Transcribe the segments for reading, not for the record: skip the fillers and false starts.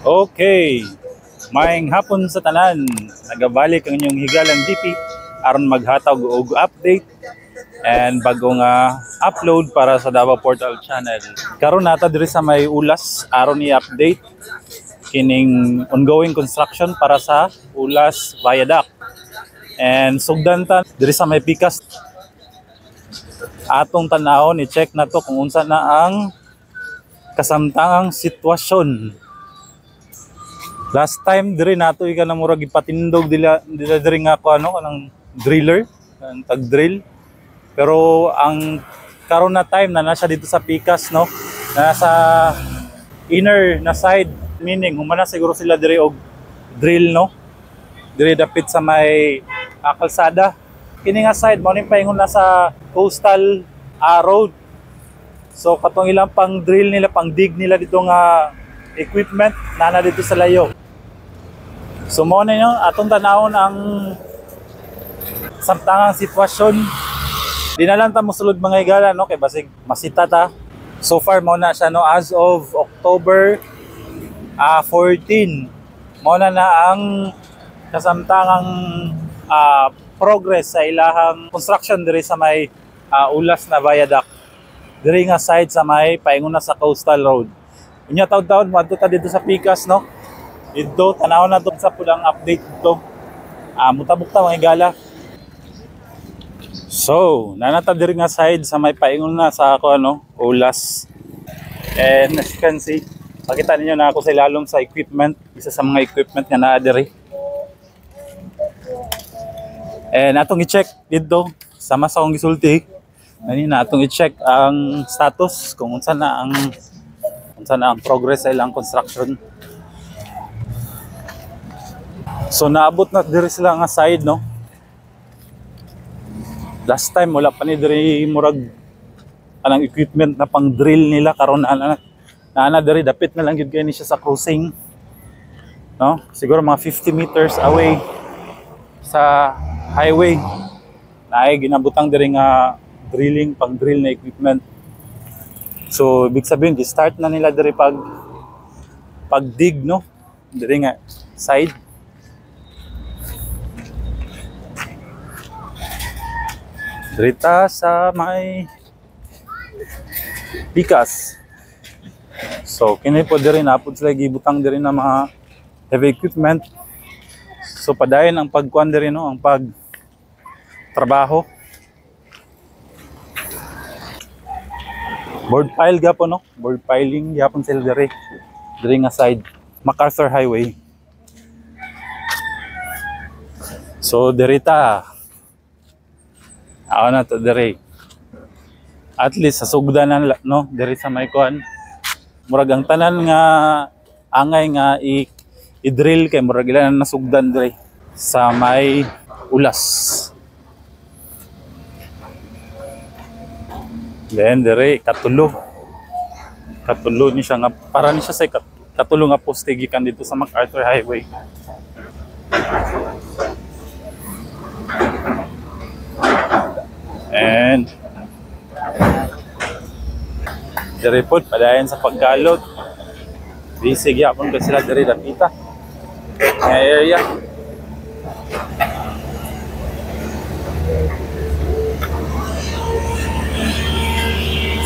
Okay. Maayong hapon sa tanan. Nagabalik ang inyong higalang DP aron maghatag og update and bagong upload para sa Davao Portal Channel. Karon nata diri sa may Ulas aron i-update kining ongoing construction para sa Ulas Viaduct. And sugdan ta diri sa may Pikas, atong tanawon, i-check na to kung unsa na ang kasamtangang sitwasyon. Last time diri nato ika na murag ipatindog dila dila diri nga ko ano kanang driller, kanang tag-drill. Pero ang karon na time na nasa dito sa Pikas, no, nasa inner na side, meaning humana siguro sila diri og drill, no. Diri dapit sa may kalsada. Kini nga side mao ning paingon na sa coastal road. So katong ilang pang drill nila, pang dig nila dito nga equipment nana dito sa layo. So mo na yun, atong tanawon ang samtangang sitwasyon. Di na lang ta mosulod, mga higala, no, kay basig masita ta. So far mo na siya, no, as of October 14. Mo na na ang kasamtangang progress sa ilahang construction diri sa may Ulas na viaduct. Diri nga side sa may paingon na sa coastal road. Unya taud-taud moadto ta dito sa Pikas, no. Dito tanaw na to sa pulang update dito. Mutabok ta, mga higala. So, nanata diri nga side sa may paingon na sa ako ano, Ulas. And as you can see, makita ninyo na ako sa ilalom sa equipment, isa sa mga equipment nga naa diri. And atong i-check dito sama sa akong gisulti. Ani na atong i-check ang status kung unsa na ang progress sa ilang construction. So naabot na diri sila nga side, no. Last time wala pa ni diri murag anang equipment na pang drill nila, karon ana na ana diri, dapit na lang gyud kay ni siya sa crossing. No? Siguro mga 50 meters away sa highway. Naay ginabutang diri nga drilling, pang drill na equipment. So ibig sabihin gi-start na nila diri pag dig, no. Diri nga side. Drita sa may Pikas. So kini po diri napod sila gibutang diri na mga heavy equipment. So padayon ang pagkuan diri, no, ang pag trabaho. Board pile gapon, no? Board piling gyapon sila diri. Diri nga side MacArthur Highway. So diri ta. Ako na to diri. At least sa sugdan na, no, diri sa may kuan. Murag ang tanan nga angay nga i-drill kay murag ila na nasugdan diri sa may Ulas. Then diri katulo. Katulo ni siya nga para ni siya sa katulo nga poste gikan dito sa MacArthur Highway. And diri pod padayon sa pagkalot. Busy gyapon kay sila diri dapita nga area.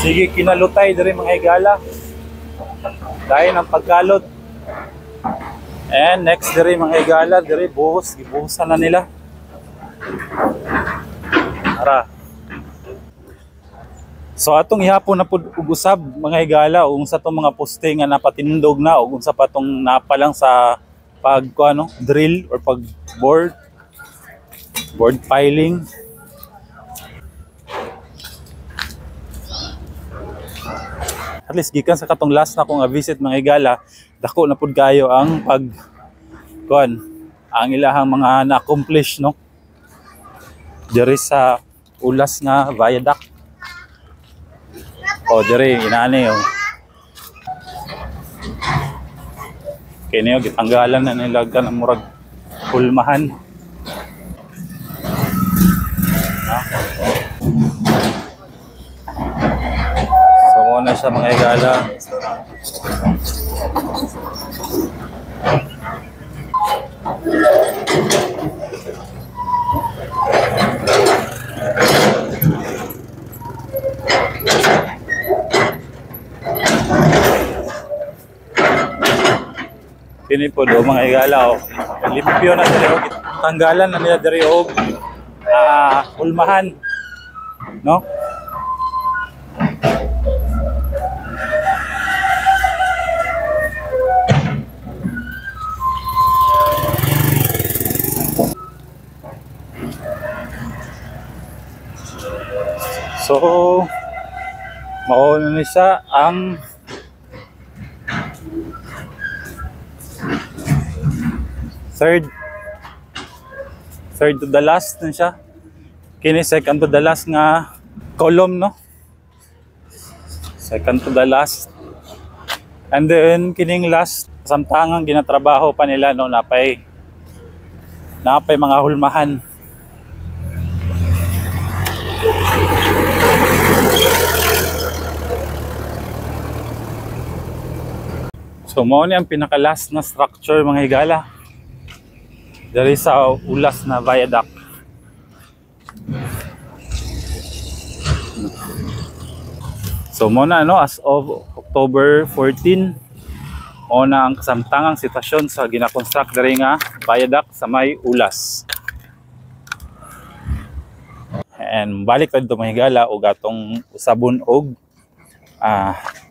Sige kinalutay diri, mga higala. Dayon ang pagkalot. And next diri, mga higala, diri buhos, gibuhosan na nila. Ara. So atong ihapon na pud og usab, mga higala, ug unsa tong mga poste nga napatindog na ug unsa pa tong napalang sa pag ano, drill or pag board piling. At least gikan sa katong last na akong visit, mga higala, dako na pud kayo ang pag kuan, ang ilahang mga na-accomplish, no, diri sa Ulas nga viaduct. O diri inani oh. Kini oh, gitanggalan na nila kan murag hulmahan. So mo na siya, mga higala. Kini po do mga higala oh. Limpyo na diri og tanggalan na nila diri og hulmahan, no? So mao na ni siya ang third to the last na siya. Kini second to the last nga column, no? Second to the last. And then kining last samtangang ginatrabaho pa nila, no, napay mga hulmahan. So mao ni ang pinaka last na structure mga higala diri sa Ulas na viaduct. So mao na, no, as of October 14, mao na ang kasamtangang sitwasyon sa ginakonstruct diri nga viaduct sa may Ulas. And balik ta dito mga higala og atong usabon og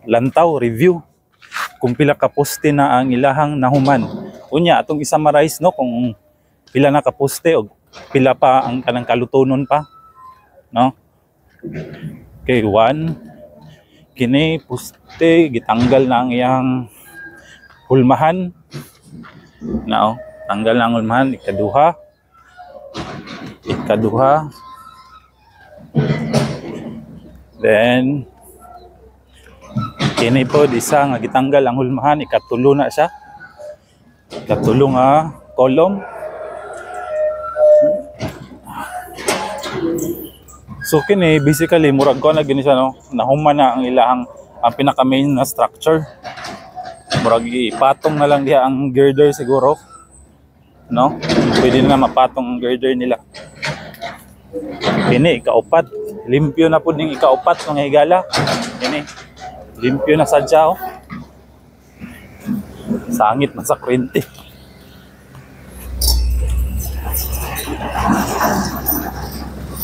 lantaw review kung pila ka poste na ang ilahang nahuman. Unya atong i-summarize, no, kung pila na ka poste og pila pa ang kanang kalutonon pa, no? Okay, 1 kini poste gitanggal na ang iyang hulmahan. Nao, tanggal na ang hulmahan. Ikaduha. Then kini po isa nga gitanggal ang hulmahan, ikatulo na siya. Ikatulo nga column. So kini basically murag ko na gini siya, no, nahuman na ang ilahang ang pinaka main na structure. Murag ipatong na lang diha ang girder siguro, no? Pwede na mapatong ang girder nila. Kini ikaupat, limpyo na pud ning ikaupat mga higala. Kini limpyo na sadya, oh. Sangit na sa kurente.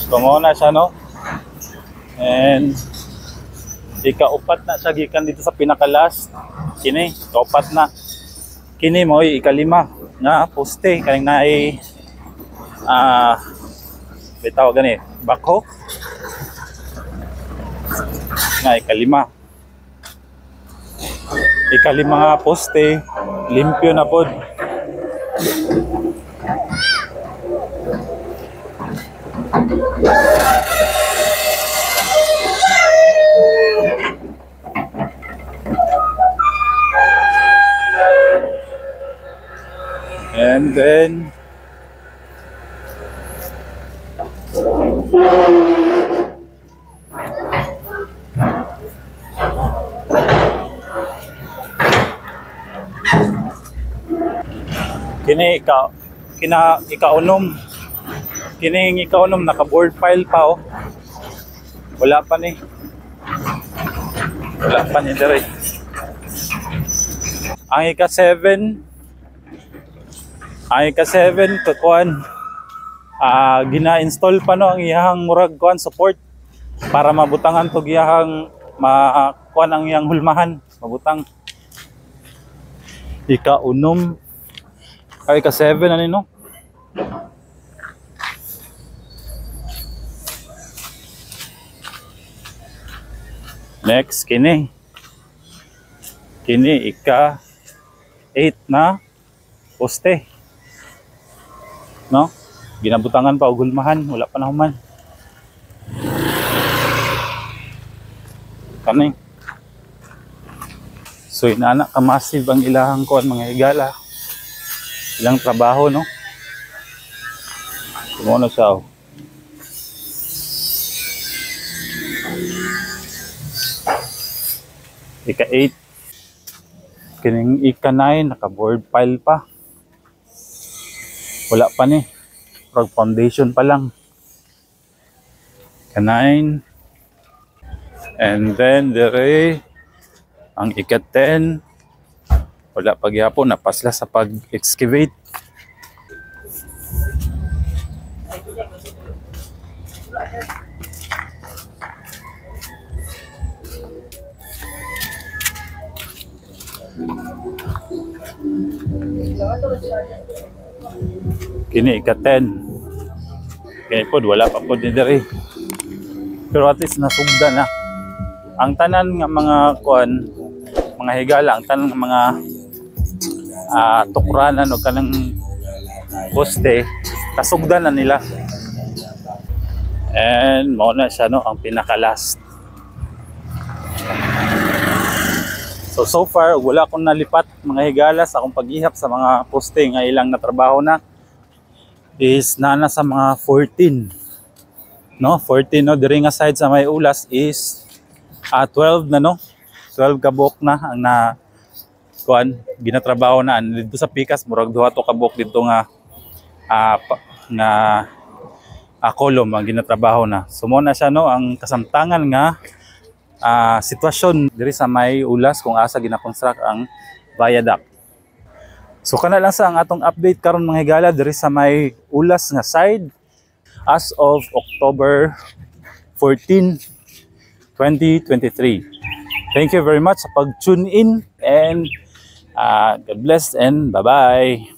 So mao na siya, no? And ikaupat na siya gikan dito sa pinaka-last. Kini ikaupat na. Kini mo ikalima nga poste kaning naay bitaw gani bako na ikalima. Ikalima nga poste, limpyo na pod. And then kini ikaunom. Kini ikaunom naka board file pa, oh. Wala pa ni. Wala pa ni dere. Ang ika-7, ang ika-7 kuan gina-install pa, no, ang iyahang murag kuan support para mabutangan tog iyahang makuan ang iyang hulmahan, mabutang. Ika-unom ay ika-7 ano, no? Next kini. Kini ika-8 na poste, no? Ginabutangan pa og hulmahan, wala pa nahuman. Kani. So inana ka massive ang ilahang kuan mga higala. Ilang trabaho, no? Tumo na siya, oh. Ika-8. Kining ika-9 naka board pile pa. Wala pa ni. Frog foundation pa lang. Ika-9. And then dire ang ika-10. Wala pa gihapon, napasla sa pag-excavate. Kini ika-10. Kini pod wala pa pod ni diri. Pero at least nasugda na. Ang tanan nga mga kuan, mga higala, ang tanan nga mga tukranan o kanang poste, nasugda na nila. And mao na siya, no, ang pinaka last. So so far wala akong nalipat, mga higala, sa akong paghihap sa mga poste nga ilang natrabaho na is nana sa mga 14, no? 14, no? Diri nga side sa may Ulas is 12 na, no? 12 ka buok na ang na kuan, ginatrabaho na. Dito sa Pikas, murag duha to ka buok dito nga nga column ang ginatrabaho na. So mo na siya, no, ang kasamtangan nga sitwasyon diri sa may Ulas kung asa gina-construct ang viaduct. So kana lang sa ang atong update karon, mga higala, diri sa may Ulas nga side as of October 14, 2023. Thank you very much sa pag-tune in and God bless and bye-bye.